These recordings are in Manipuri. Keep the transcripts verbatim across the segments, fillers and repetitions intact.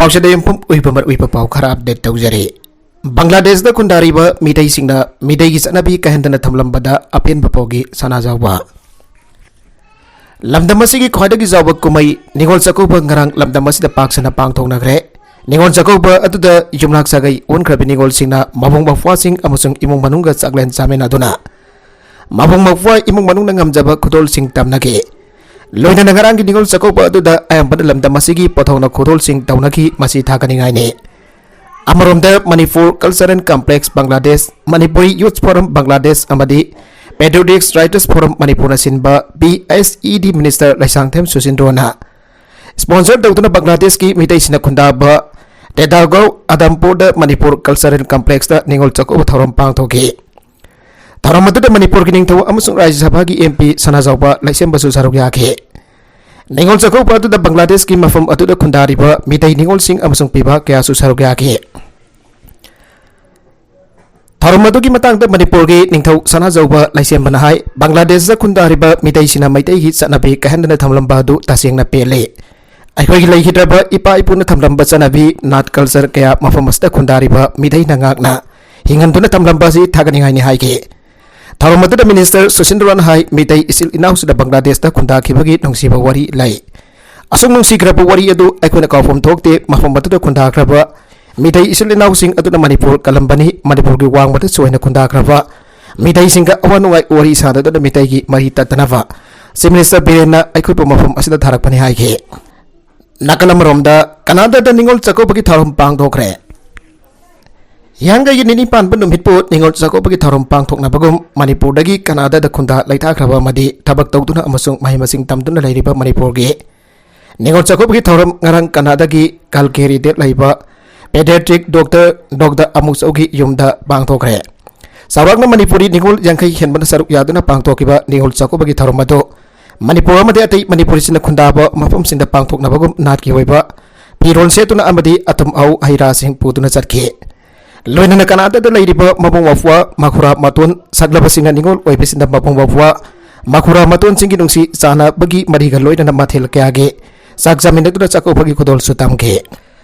ꯄꯥꯎꯁꯦꯗ ꯌꯨꯝꯐꯝ ꯑꯣꯏꯕ ꯃꯔꯨꯑꯣꯏꯕ ꯄꯥꯎ ꯈꯔ ꯑꯞꯗꯦꯠ ꯇꯧꯖꯔꯤ꯫ ꯕꯪꯒ꯭ꯂꯥꯗꯦꯁꯇ ꯈꯨꯟꯗꯥꯔꯤꯕ ꯃꯤꯇꯩꯁꯤꯡꯅ ꯃꯤꯇꯩꯒꯤ ꯆꯠꯅꯕꯤ ꯀꯥꯏꯍꯟꯗꯅ ꯊꯝꯂꯝꯕꯗ ꯑꯄꯦꯟꯕ ꯐꯥꯎꯈꯤ ꯁꯅꯥꯖꯥꯎꯕ꯫ ꯂꯝꯗꯝ ꯑꯁꯤꯒꯤ ꯈ꯭ꯋꯥꯏꯗꯒꯤ ꯆꯥꯎꯕ ꯀꯨꯝꯍꯩ ꯅꯤꯉꯣꯜ ꯆꯥꯛꯀꯧꯕ ꯉꯔꯥꯡ ꯂꯝꯗꯝ ꯑꯁꯤꯗ ꯄꯥꯛ ꯁꯟꯅ ꯄꯥꯡꯊꯣꯛꯅꯈ꯭ꯔꯦ꯫ ꯅꯤꯉꯣꯜ ꯆꯥꯛꯀꯧꯕ ꯑꯗꯨꯗ ꯌꯨꯝꯂꯥꯛ ꯁꯥꯒꯩ ꯑꯣꯟꯈ꯭ꯔꯕ ꯅꯤꯉꯣꯜꯁꯤꯡꯅ ꯃꯕꯨꯡ ꯃꯧꯄ꯭ꯋꯥꯁꯤꯡ ꯑꯃꯁꯨꯡ ꯏꯃꯨꯡ ꯃꯅꯨꯡꯒ ꯆꯥꯛꯂꯦꯟ ꯆꯥꯃꯤꯟꯅꯗꯨꯅ ꯃꯕꯨꯡ ꯃꯧꯄ꯭ꯋꯥ ꯏꯃꯨꯡ ꯃꯅꯨꯡꯅ ꯉꯝꯖꯕ ꯈꯨꯗꯣꯜꯁꯤꯡ ꯇꯝꯅꯈꯤ꯫ ꯂꯣꯏꯅꯅ ꯉꯔꯥꯡꯒꯤ ꯅꯤꯉꯣꯜ ꯆꯥꯛꯀꯧꯕ ꯑꯗꯨꯗ ꯑꯌꯥꯝꯕꯅ ꯂꯝꯗꯝ ꯑꯁꯤꯒꯤ ꯄꯣꯠꯊꯣꯛꯅ ꯈꯨꯗꯣꯜꯁꯤꯡ ꯇꯧꯅꯈꯤ, ꯃꯁꯤ ꯊꯥꯒꯠꯅꯤꯡꯉꯥꯏꯅꯤ꯫ ꯑꯃꯔꯣꯝꯗ Manipur cultural complex Bangladesh, Manipuri youth form Bangladesh ꯑꯃꯗꯤ ꯄꯦꯇ꯭ꯔꯤꯌꯣꯇꯤꯛꯁ ꯔꯥꯏꯇꯔꯁ ꯐꯣꯔꯝ ꯃꯅꯤꯄꯨꯔꯅ ꯁꯤꯟꯕ ꯕꯤ ꯑꯩꯆ ꯏ ꯗꯤ ꯃꯤꯅꯤꯁꯇꯔ ꯂꯩꯁꯥꯡꯊꯦꯝ ꯁꯨꯁꯤꯟꯗ꯭ꯔꯣꯅ ꯁ꯭ꯄꯣꯟꯁꯔ ꯇꯧꯗꯨꯅ ꯕꯪꯒ꯭ꯂꯥꯗꯦꯁꯀꯤ ꯃꯤꯇꯩꯁꯤꯡꯅ ꯈꯨꯟꯗꯥꯕ ꯇꯦꯗꯥꯒꯧ ꯑꯗꯝꯄꯨꯔꯗ ꯃꯅꯤꯄꯨꯔ ꯀꯜꯆꯔꯦꯜ ꯀꯝꯄ꯭ꯂꯦꯛꯁꯇ ꯅꯤꯉꯣꯜ ꯆꯥꯛꯀꯧꯕ ꯊꯧꯔꯝ ꯄꯥꯡꯊꯣꯛꯈꯤ꯫ ꯊꯧꯔꯝ ꯑꯗꯨꯗ ꯃꯅꯤꯄꯨꯔꯒꯤ ꯅꯤꯡꯊꯧ ꯑꯃꯁꯨꯡ ꯔꯥꯖ꯭ꯌ ꯁꯚꯥꯒꯤ ꯑꯦꯝ ꯄꯤ ꯁꯅꯥꯖꯥꯎꯕ ꯂꯩꯁꯦꯝꯕꯁꯨ ꯁꯔꯨꯛ ꯌꯥꯈꯤ꯫ ꯅꯤꯉꯣꯜ ꯆꯥꯛꯀꯧꯕ ꯑꯗꯨꯗ ꯕꯪꯒ꯭ꯂꯥꯗꯦꯁꯀꯤ ꯃꯐꯝ ꯑꯗꯨꯗ ꯈꯨꯟꯗꯥꯔꯤꯕ ꯃꯤꯇꯩ ꯅꯤꯉꯣꯜꯁꯤꯡ ꯑꯃꯁꯨꯡ ꯄꯤꯕꯥꯛ ꯀꯌꯥꯁꯨ ꯁꯔꯨꯛ ꯌꯥꯈꯤ꯫ ꯊꯧꯔꯝ ꯑꯗꯨꯒꯤ ꯃꯇꯥꯡꯗ ꯃꯅꯤꯄꯨꯔꯒꯤ ꯅꯤꯡꯊꯧ ꯁꯅꯥꯖꯥꯎꯕ ꯂꯩꯁꯦꯝꯕꯅ ꯍꯥꯏ, ꯕꯪꯒ꯭ꯂꯥꯗꯦꯁꯇ ꯈꯨꯟꯗꯥꯔꯤꯕ ꯃꯤꯇꯩꯁꯤꯡꯅ ꯃꯩꯇꯩꯒꯤ ꯆꯠꯅꯕꯤ ꯀꯥꯏꯍꯟꯗꯅ ꯊꯝꯂꯝꯕ ꯑꯗꯨ ꯇꯁꯦꯡꯅ ꯄꯦꯜꯂꯤ꯫ ꯑꯩꯈꯣꯏꯒꯤ ꯂꯩꯈꯤꯗ꯭ꯔꯕ ꯏꯄꯥ ꯏꯄꯨꯅ ꯊꯝꯂꯝꯕ ꯆꯠꯅꯕꯤ, ꯅꯥꯠ, ꯀꯜꯆꯔ ꯀꯌꯥ ꯃꯐꯝ ꯑꯁꯤꯗ ꯈꯨꯟꯗꯥꯔꯤꯕ ꯃꯤꯇꯩꯅ ꯉꯥꯛꯅ ꯍꯤꯡꯍꯟꯗꯨꯅ ꯊꯝꯂꯝꯕ ꯑꯁꯤ ꯊꯥꯒꯠꯅꯤꯡꯉꯥꯏꯅꯤ ꯍꯥꯏꯈꯤ꯫ ꯊꯧꯔꯝ ꯑꯗꯨꯗ ꯃꯤꯅꯤꯁꯇꯔ ꯁꯨꯁꯤꯟꯗ꯭ꯔꯣꯅ ꯍꯥꯏ, ꯃꯤꯇꯩ ꯏꯆꯤꯜ ꯏꯅꯥꯎꯁꯤꯡꯅ ꯕꯪꯒ꯭ꯂꯥꯗꯦꯁꯇ ꯈꯨꯟꯗꯥꯈꯤꯕꯒꯤ ꯅꯨꯡꯁꯤꯕ ꯋꯥꯔꯤ ꯂꯩ꯫ ꯑꯁꯨꯛ ꯅꯨꯡꯁꯤꯈ꯭ꯔꯕ ꯋꯥꯔꯤ ꯑꯗꯨ ꯑꯩꯈꯣꯏꯅ ꯀꯥꯎꯐꯝ ꯊꯣꯛꯇꯦ꯫ ꯃꯐꯝ ꯑꯗꯨꯗ ꯈꯨꯟꯗꯥꯈ꯭ꯔꯕ ꯃꯤꯇꯩ ꯏꯆꯤꯜ ꯏꯅꯥꯎꯁꯤꯡ ꯑꯗꯨꯅ ꯃꯅꯤꯄꯨꯔ ꯀꯜꯂꯝꯕꯅꯤ꯫ ꯃꯅꯤꯄꯨꯔꯒꯤ ꯋꯥꯡꯃꯗ ꯆꯣꯏꯅ ꯈꯨꯟꯗꯥꯈ꯭ꯔꯕ ꯃꯤꯇꯩꯁꯤꯡꯒ ꯑꯋꯥ ꯅꯨꯡꯉꯥꯏ ꯋꯥꯔꯤ ꯁꯥꯅꯗꯨꯅ ꯃꯤꯇꯩꯒꯤ ꯃꯔꯤ ꯇꯠꯇꯅꯕ ꯆꯤꯐ ꯃꯤꯅꯤꯁꯇꯔ ꯕꯤꯔꯦꯟꯅ ꯑꯩꯈꯣꯏꯕꯨ ꯃꯐꯝ ꯑꯁꯤꯗ ꯊꯥꯔꯛꯄꯅꯤ ꯍꯥꯏꯈꯤ꯫ ꯅꯥꯀꯜ ꯑꯃꯔꯣꯝꯗ ꯀꯅꯥꯗꯥꯗ ꯅꯤꯉꯣꯜ ꯆꯥꯛꯀꯧꯕꯒꯤ ꯊꯧꯔꯝ ꯄꯥꯡꯊꯣꯛꯈ꯭ꯔꯦ꯫ ꯍꯤꯌꯥꯡꯒꯩꯒꯤ ꯅꯤꯅꯤ ꯄꯥꯟꯕ ꯅꯨꯃꯤꯠꯄꯨ ꯅꯤꯉꯣꯜ ꯆꯥꯛꯀꯧꯕꯒꯤ ꯊꯧꯔꯝ ꯄꯥꯡꯊꯣꯛꯅꯕꯒꯨꯝ ꯃꯅꯤꯄꯨꯔꯗꯒꯤ ꯀꯅꯥꯗꯥꯗ ꯈꯨꯟꯗꯥ ꯂꯩꯇꯥꯈ꯭ꯔꯕ ꯑꯃꯗꯤ ꯊꯕꯛ ꯇꯧꯗꯨꯅ ꯑꯃꯁꯨꯡ ꯃꯍꯩ ꯃꯁꯤꯡ ꯇꯝꯗꯨꯅ ꯂꯩꯔꯤꯕ ꯃꯅꯤꯄꯨꯔꯒꯤ ꯅꯤꯉꯣꯜ ꯆꯥꯛꯀꯧꯕꯒꯤ ꯊꯧꯔꯝ ꯉꯔꯥꯡ ꯀꯅꯥꯗꯥꯒꯤ ꯀꯜꯀꯦꯔꯤꯗ ꯂꯩꯕ ꯄꯦꯗꯤꯌꯥꯇ꯭ꯔꯤꯛ ꯗꯣꯛꯇꯔ ꯗꯣꯛꯇꯔ ꯑꯃꯨꯆꯧꯒꯤ ꯌꯨꯝꯗ ꯄꯥꯡꯊꯣꯛꯈ꯭ꯔꯦ꯫ ꯆꯥꯎꯔꯥꯛꯅ ꯃꯅꯤꯄꯨꯔꯤ ꯅꯤꯉꯣꯜ ꯌꯥꯡꯈꯩ ꯍꯦꯟꯕꯅ ꯁꯔꯨꯛ ꯌꯥꯗꯨꯅ ꯄꯥꯡꯊꯣꯛꯈꯤꯕ ꯅꯤꯉꯣꯜ ꯆꯥꯛꯀꯧꯕꯒꯤ ꯊꯧꯔꯝ ꯑꯗꯨ ꯃꯅꯤꯄꯨꯔ ꯑꯃꯗꯤ ꯑꯇꯩ ꯃꯅꯤꯄꯨꯔꯤꯁꯤꯡꯅ ꯈꯨꯟꯗꯥꯕ ꯃꯐꯝꯁꯤꯡꯗ ꯄꯥꯡꯊꯣꯛꯅꯕꯒꯨꯝ ꯅꯥꯠꯀꯤ ꯑꯣꯏꯕ ꯐꯤꯔꯣꯜ ꯁꯦꯠꯇꯨꯅ ꯑꯃꯗꯤ ꯑꯊꯨꯝ ꯑꯍꯧ ꯍꯩ ꯔꯥꯁꯤꯡ ꯄꯨꯗꯨꯅ ꯆꯠꯈꯤ꯫ ꯂꯣꯏꯅꯅ ꯀꯅꯥꯗꯥꯗ ꯂꯩꯔꯤꯕ ꯃꯕꯨꯡ ꯃꯧꯄ꯭ꯋꯥ, ꯃꯈꯨꯔꯥ ꯃꯇꯣꯟ ꯁꯛꯂꯕꯁꯤꯡꯅ ꯅꯤꯉꯣꯜ ꯑꯣꯏꯕꯁꯤꯡꯅ ꯃꯕꯨꯡ ꯃꯧꯄ꯭ꯋꯥ, ꯃꯈꯨꯔꯥ ꯃꯇꯣꯟꯁꯤꯡꯒꯤ ꯅꯨꯡꯁꯤ ꯆꯥꯟꯅꯕꯒꯤ ꯃꯔꯤꯒ ꯂꯣꯏꯅꯅ ꯃꯊꯦꯜ ꯀꯌꯥꯒꯤ ꯆꯥꯛ ꯆꯥꯃꯤꯟꯅꯗꯨꯅ ꯆꯥꯛꯀꯧꯕꯒꯤ ꯈꯨꯗꯣꯜꯁꯨ ꯇꯝꯈꯤ꯫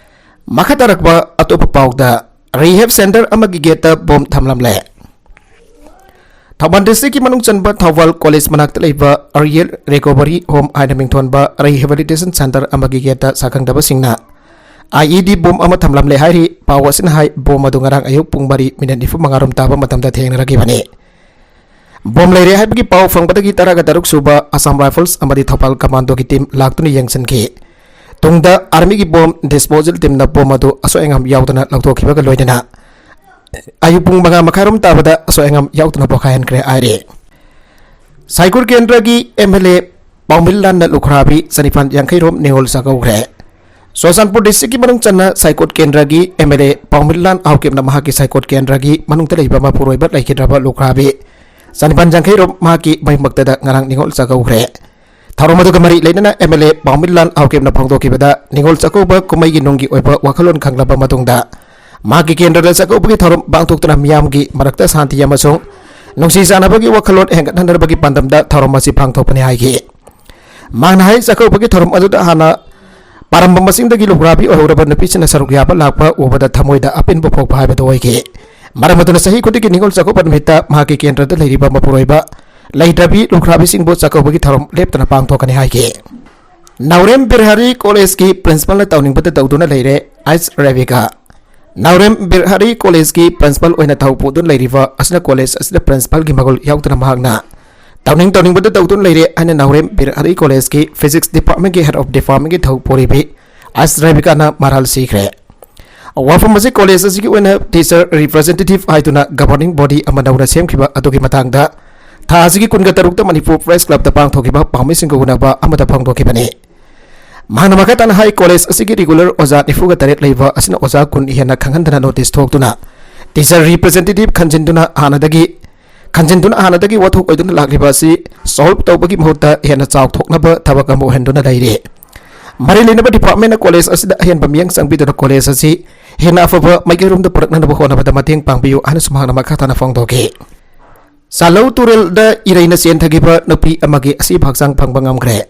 ꯃꯈꯥ ꯇꯥꯔꯛꯄ ꯑꯇꯣꯞꯄ ꯄꯥꯎꯗ, ꯔꯤꯍꯦꯕ ꯁꯦꯟꯇꯔ ꯑꯃꯒꯤ ꯒꯦꯠꯇ ꯕꯣꯝ ꯊꯝꯂꯝꯂꯦ꯫ ꯊꯧꯕꯥꯜ ꯗꯤꯁꯇ꯭ꯔꯤꯛꯀꯤ ꯃꯅꯨꯡ ꯆꯟꯕ ꯊꯧꯕꯥꯜ ꯀꯣꯂꯦꯖ ꯃꯅꯥꯛꯇ ꯂꯩꯕ ꯑꯔꯤꯌꯦꯜ ꯔꯤꯀꯣꯚꯔꯤ ꯍꯣꯝ ꯍꯥꯏꯅ ꯃꯤꯡꯊꯣꯟꯕ ꯔꯤꯍꯦꯕꯤꯂꯤꯇꯦꯁꯟ ꯁꯦꯟꯇꯔ ꯑꯃꯒꯤ ꯒꯦꯠꯇ ꯁꯥꯈꯪꯗꯕꯁꯤꯡꯅ ꯑꯥꯏ ꯏ ꯗꯤ ꯕꯣꯝ ꯑꯃ ꯊꯝꯂꯝꯂꯦ ꯍꯥꯏꯔꯤ꯫ ꯄꯥꯎ ꯑꯁꯤꯅ ꯍꯥꯏ, ꯕꯣꯝ ꯑꯗꯨ ꯉꯔꯥꯡ ꯑꯌꯨꯛ ꯄꯨꯡ ꯃꯔꯤ ꯃꯤꯅꯤꯠ ꯅꯤꯐꯨ ꯃꯉꯥ ꯔꯣꯝ ꯇꯥꯕ ꯃꯇꯝꯗ ꯊꯦꯡꯅꯔꯛꯈꯤꯕꯅꯤ꯫ ꯕꯣꯝ ꯂꯩꯔꯦ ꯍꯥꯏꯕꯒꯤ ꯄꯥꯎ ꯐꯪꯕꯗꯒꯤ ꯇꯔꯥꯒ ꯇꯔꯨꯛ ꯁꯨꯕ ꯑꯁꯥꯝ ꯔꯥꯏꯐꯜꯁ ꯑꯃꯗꯤ ꯊꯧꯕꯥꯜ ꯀꯃꯥꯟꯗꯣꯒꯤ ꯇꯤꯝ ꯂꯥꯛꯇꯨꯅ ꯌꯦꯡꯁꯤꯟꯈꯤ꯫ ꯇꯨꯡꯗ ꯑꯥꯔꯃꯤꯒꯤ ꯕꯣꯝ ꯗꯤꯁꯄꯣꯖꯦꯜ ꯇꯤꯝꯅ ꯕꯣꯝ ꯑꯗꯨ ꯑꯁꯣꯏ ꯑꯉꯥꯝ ꯌꯥꯎꯗꯅ ꯂꯧꯊꯣꯛꯈꯤꯕꯒ ꯂꯣꯏꯅꯅ ꯑꯌꯨꯛ ꯄꯨꯡ ꯃꯉꯥ ꯃꯈꯥꯏꯔꯣꯝ ꯇꯥꯕꯗ ꯑꯁꯣꯏ ꯑꯉꯥꯝ ꯌꯥꯎꯗꯅ ꯄꯣꯈꯥꯏꯍꯟꯈ꯭ꯔꯦ ꯍꯥꯏꯔꯤ꯫ ꯁꯥꯏꯀꯨꯔ ꯀꯦꯟꯗ꯭ꯔꯒꯤ ꯑꯦꯝ ꯑꯦꯜ ꯑꯦ ꯄꯥꯎꯃꯤꯜ ꯂꯥꯟꯅ ꯂꯨꯈ꯭ꯔꯥꯕꯤ ꯆꯅꯤꯄꯥꯟ ꯌꯥꯡꯈꯩꯔꯣꯝ ꯅꯤꯉꯣꯜ ꯆꯥꯛꯀꯧꯈ꯭ꯔꯦ꯫ ꯆꯨꯔꯆꯥꯟꯄꯨꯔ ꯗꯤꯁꯇ꯭ꯔꯤꯛꯀꯤ ꯃꯅꯨꯡ ꯆꯟꯅ ꯁꯥꯏꯀꯣꯠ ꯀꯦꯟꯗ꯭ꯔꯒꯤ ꯑꯦꯝ ꯑꯦꯜ ꯑꯦ ꯄꯥꯎꯃꯤꯜ ꯂꯥꯟ ꯑꯥꯎꯀꯦꯞꯅ ꯃꯍꯥꯛꯀꯤ ꯁꯥꯏꯀꯣꯠ ꯀꯦꯟꯗ꯭ꯔꯒꯤ ꯃꯅꯨꯡꯗ ꯂꯩꯕ ꯃꯄꯨꯔꯣꯏꯕ ꯂꯩꯈꯤꯗ꯭ꯔꯕ ꯂꯨꯈ꯭ꯔꯥꯕꯤ ꯆꯅꯤꯄꯥꯟ ꯌꯥꯡꯈꯩꯔꯣꯝ ꯃꯍꯥꯛꯀꯤ ꯃꯌꯨꯝꯃꯛꯇꯗ ꯉꯔꯥꯡ ꯅꯤꯉꯣꯜ ꯆꯥꯛꯀꯧꯈ꯭ꯔꯦ꯫ ꯊꯧꯔꯝ ꯑꯗꯨꯒ ꯃꯔꯤ ꯂꯩꯅꯅ ꯑꯦꯝ ꯑꯦꯜ ꯑꯦ ꯄꯥꯎꯃꯤꯜ ꯂꯥꯟ ꯑꯥꯎꯀꯦꯞꯅ ꯐꯣꯡꯗꯣꯛꯈꯤꯕꯗ, ꯅꯤꯉꯣꯜ ꯆꯥꯛꯀꯧꯕ ꯀꯨꯝꯍꯩꯒꯤ ꯅꯨꯡꯒꯤ ꯑꯣꯏꯕ ꯋꯥꯈꯜꯂꯣꯟ ꯈꯪꯂꯕ ꯃꯇꯨꯡꯗ, ꯃꯍꯥꯛꯀꯤ ꯀꯦꯟꯗ꯭ꯔꯗ ꯆꯥꯛꯀꯧꯕꯒꯤ ꯊꯧꯔꯝ ꯄꯥꯡꯊꯣꯛꯇꯨꯅ ꯃꯤꯌꯥꯝꯒꯤ ꯃꯔꯛꯇ ꯁꯥꯟꯇꯤ ꯑꯃꯁꯨꯡ ꯅꯨꯡꯁꯤ ꯆꯥꯟꯅꯕꯒꯤ ꯋꯥꯈꯜꯂꯣꯟ ꯍꯦꯟꯒꯠꯍꯟꯅꯕꯒꯤ ꯄꯥꯟꯗꯝꯗ ꯊꯧꯔꯝ ꯑꯁꯤ ꯄꯥꯡꯊꯣꯛꯄꯅꯤ ꯍꯥꯏꯈꯤ꯫ ꯃꯍꯥꯛꯅ ꯍꯥꯏ, ꯆꯥꯛꯀꯧꯕꯒꯤ ꯊꯧꯔꯝ ꯑꯗꯨꯗ ꯍꯥꯟꯅ ꯄꯥꯔꯝꯕ ꯃꯁꯤꯡꯗꯒꯤ ꯂꯨꯈ꯭ꯔꯥꯕꯤ ꯑꯣꯏꯍꯧꯔꯕ ꯅꯨꯄꯤꯁꯤꯡꯅ ꯁꯔꯨꯛ ꯌꯥꯕ ꯂꯥꯛꯄ ꯎꯕꯗ ꯊꯃꯣꯏꯗ ꯑꯄꯦꯟꯕ ꯄꯣꯛꯄ ꯍꯥꯏꯕꯗꯨ ꯑꯣꯏꯈꯤ꯫ ꯃꯔꯝ ꯑꯗꯨꯅ ꯆꯍꯤ ꯈꯨꯗꯤꯡꯒꯤ ꯅꯤꯉꯣꯜ ꯆꯥꯛꯀꯧꯕ ꯅꯨꯃꯤꯠꯇ ꯃꯍꯥꯛꯀꯤ ꯀꯦꯟꯗ꯭ꯔꯗ ꯂꯩꯔꯤꯕ ꯃꯄꯨꯔꯣꯏꯕ ꯂꯩꯇ꯭ꯔꯕꯤ ꯂꯨꯈ꯭ꯔꯥꯕꯤꯁꯤꯡꯕꯨ ꯆꯥꯛꯀꯧꯕꯒꯤ ꯊꯧꯔꯝ ꯂꯦꯞꯇꯅ ꯄꯥꯡꯊꯣꯛꯀꯅꯤ ꯍꯥꯏꯈꯤ꯫ ꯅꯥꯎꯔꯦꯝ ꯕꯤꯔꯍꯥꯔꯤ ꯀꯣꯂꯦꯖꯀꯤ ꯄ꯭ꯔꯤꯟꯁꯤꯄꯥꯜꯅ ꯇꯧꯅꯤꯡꯕꯗ ꯇꯧꯗꯨꯅ ꯂꯩꯔꯦ ꯑꯥꯏꯁ ꯔꯦꯕꯤꯀꯥ꯫ ꯅꯥꯎꯔꯦꯝ ꯕꯤꯔꯍꯥꯔꯤ ꯀꯣꯂꯦꯖꯀꯤ ꯄ꯭ꯔꯤꯟꯁꯤꯄꯥꯜ ꯑꯣꯏꯅ ꯊꯧ ꯄꯨꯗꯨꯅ ꯂꯩꯔꯤꯕ ꯑꯁꯤꯅ ꯀꯣꯂꯦꯖ ꯑꯁꯤꯗ ꯄ꯭ꯔꯤꯟꯁꯤꯄꯥꯜꯒꯤ ꯃꯒꯨꯜ ꯌꯥꯎꯗꯅ ꯃꯍꯥꯛꯅ ꯇꯧꯅꯤꯡ ꯇꯧꯅꯤꯡꯕꯗ ꯇꯧꯗꯨꯅ ꯂꯩꯔꯦ ꯍꯥꯏꯅ ꯅꯥꯎꯔꯦꯝ ꯕꯤꯔꯍꯥꯔꯤ ꯀꯣꯂꯦꯖꯀꯤ ꯐꯤꯖꯤꯛꯁ ꯗꯤꯄꯥꯔꯠꯃꯦꯟꯒꯤ ꯍꯦꯗ ꯑꯣꯐ ꯗꯤꯄꯥꯔꯠꯃꯦꯟꯒꯤ ꯊꯧ ꯄꯨꯔꯤꯕꯤ ꯑꯥꯏꯁ ꯔꯦꯕꯤꯀꯥꯅ ꯃꯔꯥꯜ ꯁꯤꯈ꯭ꯔꯦ꯫ ꯋꯥꯐꯝ ꯑꯁꯤ ꯀꯣꯂꯦꯖ ꯑꯁꯤꯒꯤ ꯑꯣꯏꯅ ꯇꯤꯆꯔ ꯔꯤꯄ꯭ꯔꯖꯦꯟꯇꯦꯇꯤꯚ ꯍꯥꯏꯗꯨꯅ ꯒꯚꯔꯅꯤꯡ ꯕꯣꯗꯤ ꯑꯃ ꯅꯧꯅ ꯁꯦꯝꯈꯤꯕ ꯑꯗꯨꯒꯤ ꯃꯇꯥꯡꯗ ꯊꯥ ꯑꯁꯤꯒꯤ ꯀꯨꯟꯒ ꯇꯔꯨꯛꯇ ꯃꯅꯤꯄꯨꯔ ꯄ꯭ꯔꯦꯁ ꯀ꯭ꯂꯕꯇ ꯄꯥꯡꯊꯣꯛꯈꯤꯕ ꯄꯥꯎꯃꯤꯁꯤꯡꯒ ꯎꯅꯕ ꯑꯃꯗ ꯐꯣꯡꯗꯣꯛꯈꯤꯕꯅꯤ꯫ ꯃꯍꯥꯛꯅ ꯃꯈꯥ ꯇꯥꯅ ꯍꯥꯏ, ꯀꯣꯂꯦꯖ ꯑꯁꯤꯒꯤ ꯔꯤꯒꯨꯂꯔ ꯑꯣꯖꯥ ꯅꯤꯐꯨꯒ ꯇꯔꯦꯠ ꯂꯩꯕ ꯑꯁꯤꯅ ꯑꯣꯖꯥ ꯀꯨꯟ ꯍꯦꯟꯅ ꯈꯪꯍꯟꯗꯅ ꯅꯣꯇꯤꯁ ꯊꯣꯛꯇꯨꯅ ꯇꯤꯆꯔ ꯔꯤꯄ꯭ꯔꯖꯦꯟꯇꯦꯇꯤꯚ ꯈꯟꯖꯤꯟꯗꯨꯅ ꯍꯥꯟꯅꯗꯒꯤ ꯈꯟꯖꯤꯟꯗꯨꯅ ꯍꯥꯟꯅꯗꯒꯤ ꯋꯥꯊꯣꯛ ꯑꯣꯏꯗꯨꯅ ꯂꯥꯛꯂꯤꯕ ꯑꯁꯤ ꯁꯣꯜꯕ ꯇꯧꯕꯒꯤ ꯃꯍꯨꯠꯇ ꯍꯦꯟꯅ ꯆꯥꯎꯊꯣꯛꯅꯕ ꯊꯕꯛ ꯑꯃ ꯑꯣꯏꯍꯟꯗꯨꯅ ꯂꯩꯔꯤ꯫ ꯃꯔꯤ ꯂꯩꯅꯕ ꯗꯤꯄꯥꯔꯠꯃꯦꯟꯅ ꯀꯣꯂꯦꯖ ꯑꯁꯤꯗ ꯑꯍꯦꯟꯕ ꯃꯤꯠꯌꯦꯡ ꯆꯪꯕꯤꯗꯨꯅ ꯀꯣꯂꯦꯖ ꯑꯁꯤ ꯍꯦꯟꯅ ꯑꯐꯕ ꯃꯥꯏꯀꯩꯔꯣꯝꯗ ꯄꯨꯔꯛꯅꯅꯕ ꯍꯣꯠꯅꯕꯗ ꯃꯇꯦꯡ ꯄꯥꯡꯕꯤꯌꯨ ꯍꯥꯏꯅꯁꯨ ꯃꯍꯥꯛꯅ ꯃꯈꯥ ꯇꯥꯅ ꯐꯣꯡꯗꯣꯛꯈꯤ꯫ ꯆꯥꯂꯧ ꯇꯨꯔꯦꯜꯗ ꯏꯔꯩꯅ ꯆꯦꯟꯊꯈꯤꯕ ꯅꯨꯄꯤ ꯑꯃꯒꯤ ꯑꯁꯤꯕ ꯍꯛꯆꯥꯡ ꯐꯪꯕ ꯉꯝꯈ꯭ꯔꯦ꯫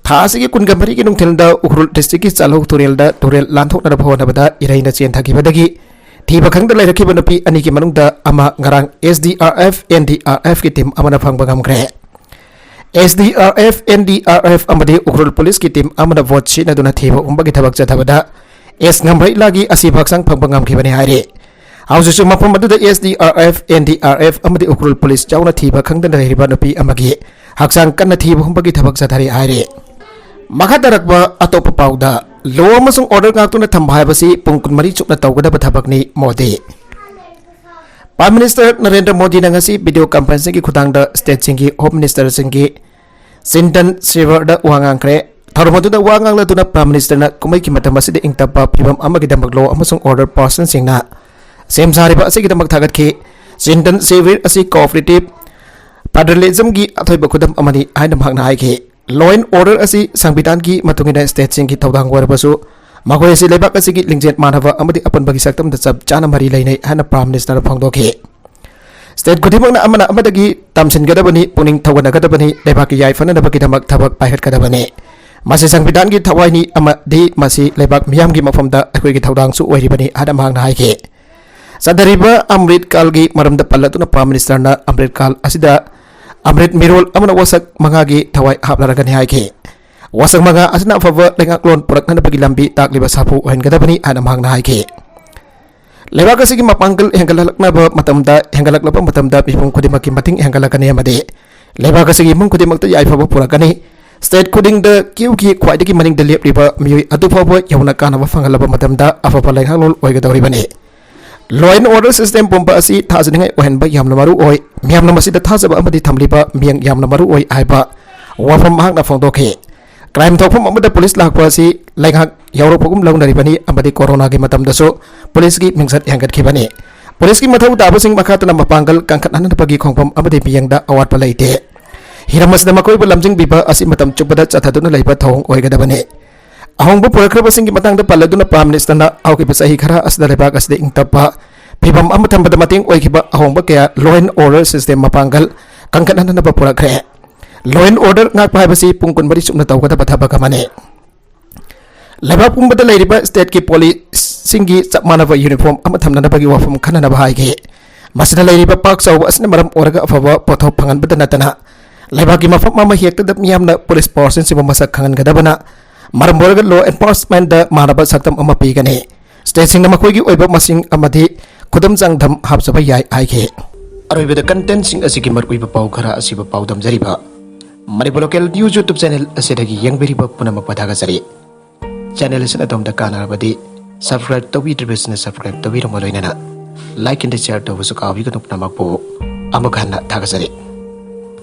ꯊꯥ ꯑꯁꯤꯒꯤ ꯀꯨꯟꯒ ꯃꯔꯤꯒꯤ ꯅꯨꯡꯊꯤꯜꯗ ꯎꯈ꯭ꯔꯨꯜ ꯗꯤꯁꯇ꯭ꯔꯤꯛꯀꯤ ꯆꯥꯂꯧ ꯇꯨꯔꯦꯜꯗ ꯇꯨꯔꯦꯜ ꯂꯥꯟꯊꯣꯛꯅꯅꯕ ꯍꯣꯠꯅꯕꯗ ꯏꯔꯩꯅ ꯆꯦꯟꯊꯈꯤꯕꯗꯒꯤ ꯊꯤꯕ ꯈꯪꯗ ꯂꯩꯔꯛꯈꯤꯕ ꯅꯨꯄꯤ ꯑꯅꯤꯒꯤ ꯃꯅꯨꯡꯗ ꯑꯃ ꯉꯔꯥꯡ S D R F, N D R ꯑꯦꯐꯀꯤ ꯇꯤꯝ ꯑꯃꯅ ꯐꯪꯕ ꯉꯝꯈ꯭ꯔꯦ꯫ S D R F, N D R F ꯑꯃꯗꯤ ꯎꯈ꯭ꯔꯨꯜ ꯄꯨꯂꯤꯁꯀꯤ ꯇꯤꯝ ꯑꯃꯅ ꯕꯣꯠ ꯁꯤꯖꯤꯟꯅꯗꯨꯅ ꯊꯤꯕ ꯍꯨꯝꯕꯒꯤ ꯊꯕꯛ ꯆꯠꯊꯕꯗ ꯑꯦꯁ ꯉꯝꯕꯩꯂꯥꯒꯤ ꯑꯁꯤꯕ ꯍꯛꯆꯥꯡ ꯐꯪꯕ ꯉꯝꯈꯤꯕꯅꯤ ꯍꯥꯏꯔꯤ꯫ ꯍꯧꯖꯤꯛꯁꯨ ꯃꯐꯝ ꯑꯗꯨꯗ ꯑꯦꯁ D R F, N D R F ꯑꯃꯗꯤ ꯎꯈ꯭ꯔꯨꯜ ꯄꯨꯂꯤꯁ ꯌꯥꯎꯅ ꯊꯤꯕ ꯈꯪꯗꯅ ꯂꯩꯔꯤꯕ ꯅꯨꯄꯤ ꯑꯃꯒꯤ ꯍꯛꯆꯥꯡ ꯀꯟꯅ ꯊꯤꯕ ꯍꯨꯝꯕꯒꯤ ꯊꯕꯛ ꯆꯠꯊꯔꯤ ꯍꯥꯏꯔꯤ꯫ ꯃꯈꯥ ꯇꯥꯔꯛꯄ ꯑꯇꯣꯞꯄ ꯄꯥꯎꯗ, ꯂꯣ ꯑꯃꯁꯨꯡ ꯑꯣꯔꯗꯔ ꯉꯥꯛꯇꯨꯅ ꯊꯝꯕ ꯍꯥꯏꯕꯁꯤ ꯄꯨꯡ ꯀꯨꯟꯃꯔꯤ ꯆꯨꯞꯅ ꯇꯧꯒꯗꯕ ꯊꯕꯛꯅꯤ, ꯃꯣꯗꯤ꯫ Prime Minister ꯅꯔꯦꯟꯗ꯭ꯔ ꯃꯣꯗꯤꯅ ꯉꯁꯤ ꯚꯤꯗꯤꯑꯣ ꯀꯟꯐꯔꯦꯟꯁꯤꯡꯒꯤ ꯈꯨꯊꯥꯡꯗ ꯁ꯭ꯇꯦꯠꯁꯤꯡꯒꯤ ꯍꯣꯝ ꯃꯤꯅꯤꯁꯇꯔꯁꯤꯡꯒꯤ ꯆꯤꯟꯇꯟ ꯁꯤꯚꯔꯗ ꯋꯥ ꯉꯥꯡꯈ꯭ꯔꯦ꯫ ꯊꯧꯔꯝ ꯑꯗꯨꯗ ꯋꯥ ꯉꯥꯡꯂꯗꯨꯅ Prime Ministerꯅ ꯀꯨꯝꯍꯩꯒꯤ ꯃꯇꯝ ꯑꯁꯤꯗ ꯏꯪ ꯇꯞꯄ ꯐꯤꯕꯝ ꯑꯃꯒꯤꯗꯃꯛ ꯂꯣ ꯑꯃꯁꯨꯡ ꯑꯣꯔꯗꯔ ꯄꯥꯔꯁꯟꯁꯤꯡꯅ ꯁꯦꯝ ꯁꯥꯔꯤꯕ ꯑꯁꯤꯒꯤꯗꯃꯛ ꯊꯥꯒꯠꯈꯤ꯫ ꯆꯤꯟꯇꯟ ꯁꯤꯚꯤꯔ ꯑꯁꯤ ꯀꯣꯑꯣꯄꯔꯦꯇꯤꯚ ꯐꯦꯗꯔꯦꯂꯤꯖꯝꯒꯤ ꯑꯊꯣꯏꯕ ꯈꯨꯗꯝ ꯑꯃꯅꯤ ꯍꯥꯏꯅ ꯃꯍꯥꯛꯅ ꯍꯥꯏꯈꯤ꯫ Law and order ꯑꯁꯤ ꯁꯪꯕꯤꯙꯥꯟꯒꯤ ꯃꯇꯨꯡ ꯏꯟꯅ ꯁ꯭ꯇꯦꯠꯁꯤꯡꯒꯤ ꯊꯧꯗꯥꯡ ꯑꯣꯏꯔꯕꯁꯨ, ꯃꯈꯣꯏ ꯑꯁꯤ ꯂꯩꯕꯥꯛ ꯑꯁꯤꯒꯤ ꯂꯤꯡꯖꯦꯜ ꯃꯥꯟꯅꯕ ꯑꯃꯗꯤ ꯑꯄꯨꯟꯕꯒꯤ ꯁꯛꯇꯝꯗ ꯆꯞ ꯆꯥꯅ ꯃꯔꯤ ꯂꯩꯅꯩ ꯍꯥꯏꯅ Prime Ministerꯅ ꯐꯣꯡꯗꯣꯛꯈꯤ꯫ ꯁ꯭ꯇꯦꯠ ꯈꯨꯗꯤꯡꯃꯛꯅ ꯑꯃꯅ ꯑꯃꯗꯒꯤ ꯇꯝꯁꯤꯟꯒꯗꯕꯅꯤ, ꯄꯨꯛꯅꯤꯡ ꯊꯧꯒꯠꯅꯒꯗꯕꯅꯤ, ꯂꯩꯕꯥꯛꯀꯤ ꯌꯥꯏꯐꯅꯅꯕꯒꯤꯗꯃꯛ ꯊꯕꯛ ꯄꯥꯏꯈꯠꯀꯗꯕꯅꯤ꯫ ꯃꯁꯤ ꯁꯪꯕꯤꯙꯥꯟꯒꯤ ꯊꯋꯥꯏꯅꯤ ꯑꯃꯗꯤ ꯃꯁꯤ ꯂꯩꯕꯥꯛ ꯃꯤꯌꯥꯝꯒꯤ ꯃꯐꯝꯗ ꯑꯩꯈꯣꯏꯒꯤ ꯊꯧꯗꯥꯡꯁꯨ ꯑꯣꯏꯔꯤꯕꯅꯤ ꯍꯥꯏꯅ ꯃꯍꯥꯛꯅ ꯍꯥꯏꯈꯤ꯫ ꯆꯠꯊꯔꯤꯕ ꯑꯃ꯭ꯔꯤꯠ ꯀꯥꯜꯒꯤ ꯃꯔꯝꯗ ꯄꯜꯂꯗꯨꯅ Prime Ministerꯅ ꯑꯃ꯭ꯔꯤꯠ ꯀꯥꯜ ꯑꯁꯤꯗ ꯑꯃ꯭ꯔꯤꯠ ꯃꯤꯔꯣꯜ ꯑꯃꯅ ꯋꯥꯁꯛ ꯃꯉꯥꯒꯤ ꯊꯋꯥꯏ ꯍꯥꯞꯅꯔꯒꯅꯤ ꯍꯥꯏꯈꯤ꯫ ꯋꯥꯁꯛ ꯃꯉꯥ ꯑꯁꯤꯅ ꯑꯐꯕ ꯂꯩꯉꯥꯛꯂꯣꯟ ꯄꯨꯔꯛꯅꯅꯕꯒꯤ ꯂꯝꯕꯤ ꯇꯥꯛꯂꯤꯕ ꯁꯥꯐꯨ ꯑꯣꯏꯍꯟꯒꯗꯕꯅꯤ ꯍꯥꯏꯅ ꯃꯍꯥꯛꯅ ꯍꯥꯏꯈꯤ꯫ ꯂꯩꯕꯥꯛ ꯑꯁꯤꯒꯤ ꯃꯄꯥꯡꯒꯜ ꯍꯦꯟꯒꯠꯂꯛꯅꯕ ꯃꯇꯝꯗ, ꯍꯦꯟꯒꯠꯂꯛꯂꯕ ꯃꯇꯝꯗ ꯃꯤꯄꯨꯝ ꯈꯨꯗꯤꯡꯃꯛꯀꯤ ꯃꯇꯦꯡ ꯍꯦꯟꯒꯠꯂꯛꯀꯅꯤ ꯑꯃꯗꯤ ꯂꯩꯕꯥꯛ ꯑꯁꯤꯒꯤ ꯏꯃꯨꯡ ꯈꯨꯗꯤꯡꯃꯛꯇ ꯌꯥꯏꯐꯕ ꯄꯨꯔꯛꯀꯅꯤ꯫ ꯁ꯭ꯇꯦꯠ ꯈꯨꯗꯤꯡꯗ ꯀ꯭ꯌꯨꯒꯤ ꯈ꯭ꯋꯥꯏꯗꯒꯤ ꯃꯅꯤꯡꯗ ꯂꯦꯞꯂꯤꯕ ꯃꯤꯑꯣꯏ ꯑꯗꯨ ꯐꯥꯎꯕ ꯌꯧꯅ ꯀꯥꯟꯅꯕ ꯐꯪꯍꯜꯂꯕ ꯃꯇꯝꯗ ꯑꯐꯕ ꯂꯩꯉꯥꯛꯂꯣꯟ ꯑꯣꯏꯒꯗꯧꯔꯤꯕꯅꯤ꯫ Law and order system ꯄꯨꯝꯕ ꯑꯁꯤ ꯊꯥꯖꯅꯤꯡꯉꯥꯏ ꯑꯣꯏꯍꯟꯕ ꯌꯥꯝꯅ ꯃꯔꯨ ꯑꯣꯏ꯫ ꯃꯤꯌꯥꯝꯅ ꯃꯁꯤꯗ ꯊꯥꯖꯕ ꯑꯃꯗꯤ ꯊꯝꯂꯤꯕ ꯃꯤꯠꯌꯦꯡ ꯌꯥꯝꯅ ꯃꯔꯨ ꯑꯣꯏ ꯍꯥꯏꯕ ꯋꯥꯐꯝ ꯃꯍꯥꯛꯅ ꯐꯣꯡꯗꯣꯛꯈꯤ꯫ ꯀ꯭ꯔꯥꯏꯝ ꯊꯣꯛꯐꯝ ꯑꯃꯗ ꯄꯨꯂꯤꯁ ꯂꯥꯛꯄ ꯑꯁꯤ ꯂꯩꯉꯥꯛ ꯌꯥꯎꯔꯛꯄꯒꯨꯝ ꯂꯧꯅꯔꯤꯕꯅꯤ ꯑꯃꯗꯤ ꯀꯣꯔꯣꯅꯥꯒꯤ ꯃꯇꯝꯗꯁꯨ ꯄꯨꯂꯤꯁꯀꯤ ꯃꯤꯡꯆꯠ ꯍꯦꯟꯒꯠꯈꯤꯕꯅꯤ꯫ ꯄꯨꯂꯤꯁꯀꯤ ꯃꯊꯧ ꯇꯥꯕꯁꯤꯡ ꯃꯈꯥ ꯇꯥꯅ ꯃꯄꯥꯡꯒꯜ ꯀꯟꯈꯠꯍꯟꯅꯕꯒꯤ ꯈꯣꯡꯐꯝ ꯑꯃꯗꯤ ꯃꯤꯠꯌꯦꯡꯗ ꯑꯋꯥꯠꯄ ꯂꯩꯇꯦ꯫ ꯍꯤꯔꯝ ꯑꯁꯤꯗ ꯃꯈꯣꯏꯕꯨ ꯂꯝꯖꯤꯡꯕꯤꯕ ꯑꯁꯤ ꯃꯇꯝ ꯆꯨꯞꯄꯗ ꯆꯠꯊꯗꯨꯅ ꯂꯩꯕ ꯊꯧꯑꯣꯡ ꯑꯣꯏꯒꯗꯕꯅꯤ꯫ ꯑꯍꯣꯡꯕ ꯄꯨꯔꯛꯈ꯭ꯔꯕꯁꯤꯡꯒꯤ ꯃꯇꯥꯡꯗ ꯄꯜꯂꯗꯨꯅ Prime Ministerꯅ ꯍꯧꯈꯤꯕ ꯆꯍꯤ ꯈꯔ ꯑꯁꯤꯗ ꯂꯩꯕꯥꯛ ꯑꯁꯤꯗ ꯏꯪ ꯇꯞꯄ ꯐꯤꯕꯝ ꯑꯃ ꯊꯝꯕꯗ ꯃꯇꯦꯡ ꯑꯣꯏꯈꯤꯕ ꯑꯍꯣꯡꯕ ꯀꯌꯥ law and order system ꯃꯄꯥꯡꯒꯜ ꯀꯟꯈꯠꯍꯟꯅꯕ ꯄꯨꯔꯛꯈ꯭ꯔꯦ꯫ Law and order ꯉꯥꯛꯄ ꯍꯥꯏꯕꯁꯤ ꯄꯨꯡ ꯀꯨꯟꯃꯔꯤ ꯆꯨꯞꯅ ꯇꯧꯒꯗꯕ ꯊꯕꯛ ꯑꯃꯅꯤ꯫ ꯂꯩꯕꯥꯛ ꯄꯨꯝꯕꯗ ꯂꯩꯔꯤꯕ stateꯀꯤ policeꯁꯤꯡꯒꯤ ꯆꯞ ꯃꯥꯟꯅꯕ uniform ꯑꯃ ꯊꯝꯅꯅꯕꯒꯤ ꯋꯥꯐꯝ ꯈꯟꯅꯅꯕ ꯍꯥꯏꯈꯤ꯫ ꯃꯁꯤꯗ ꯂꯩꯔꯤꯕ ꯄꯥꯛ ꯆꯥꯎꯕ ꯑꯁꯤꯅ ꯃꯔꯝ ꯑꯣꯏꯔꯒ ꯑꯐꯕ ꯄꯣꯠꯊꯣꯛ ꯐꯪꯍꯟꯕꯗ ꯅꯠꯇꯅ ꯂꯩꯕꯥꯛꯀꯤ ꯃꯐꯝ ꯑꯃ ꯍꯦꯛꯇꯗ ꯃꯤꯌꯥꯝꯅ police powerꯁꯤꯡꯁꯤꯕꯨ ꯃꯁꯛ ꯈꯪꯍꯟꯒꯗꯕꯅ ꯃꯔꯝ ꯑꯣꯏꯔꯒ law enforcementꯗ ꯃꯥꯟꯅꯕ ꯁꯛꯇꯝ ꯑꯃ ꯄꯤꯒꯅꯤ꯫ Stateꯁꯤꯡꯅ ꯃꯈꯣꯏꯒꯤ ꯑꯣꯏꯕ ꯃꯁꯤꯡ ꯑꯃꯗꯤ ꯈꯨꯗꯝ ꯆꯥꯡꯗꯝ ꯍꯥꯞꯆꯕ ꯌꯥꯏ ꯍꯥꯏꯈꯤ꯫ ꯑꯔꯣꯏꯕꯗ contentꯁꯤꯡ ꯑꯁꯤꯒꯤ ꯃꯔꯨꯑꯣꯏꯕ ꯄꯥꯎ ꯈꯔ ꯑꯁꯤꯕꯨ ꯄꯥꯎꯗꯝꯖꯔꯤꯕ Manipur Local News YouTube channel ꯑꯁꯤꯗꯒꯤ ꯌꯦꯡꯕꯤꯔꯤꯕ ꯄꯨꯝꯅꯃꯛꯄꯨ ꯊꯥꯒꯠꯆꯔꯤ꯫ Channel ꯑꯁꯤꯅ ꯑꯗꯣꯝꯗ ꯀꯥꯟꯅꯔꯕꯗꯤ subscribe ꯇꯧꯕꯤꯗ꯭ꯔꯤꯕꯁꯤꯅ subscribe ꯇꯧꯕꯤꯔꯝꯕ ꯂꯣꯏꯅꯅ like and share ꯇꯧꯕꯁꯨ ꯀꯥꯎꯕꯤꯒꯅꯨ꯫ ꯄꯨꯝꯅꯃꯛꯄꯨ ꯑꯃꯨꯛ ꯍꯟꯅ ꯊꯥꯒꯠꯆꯔꯤ꯫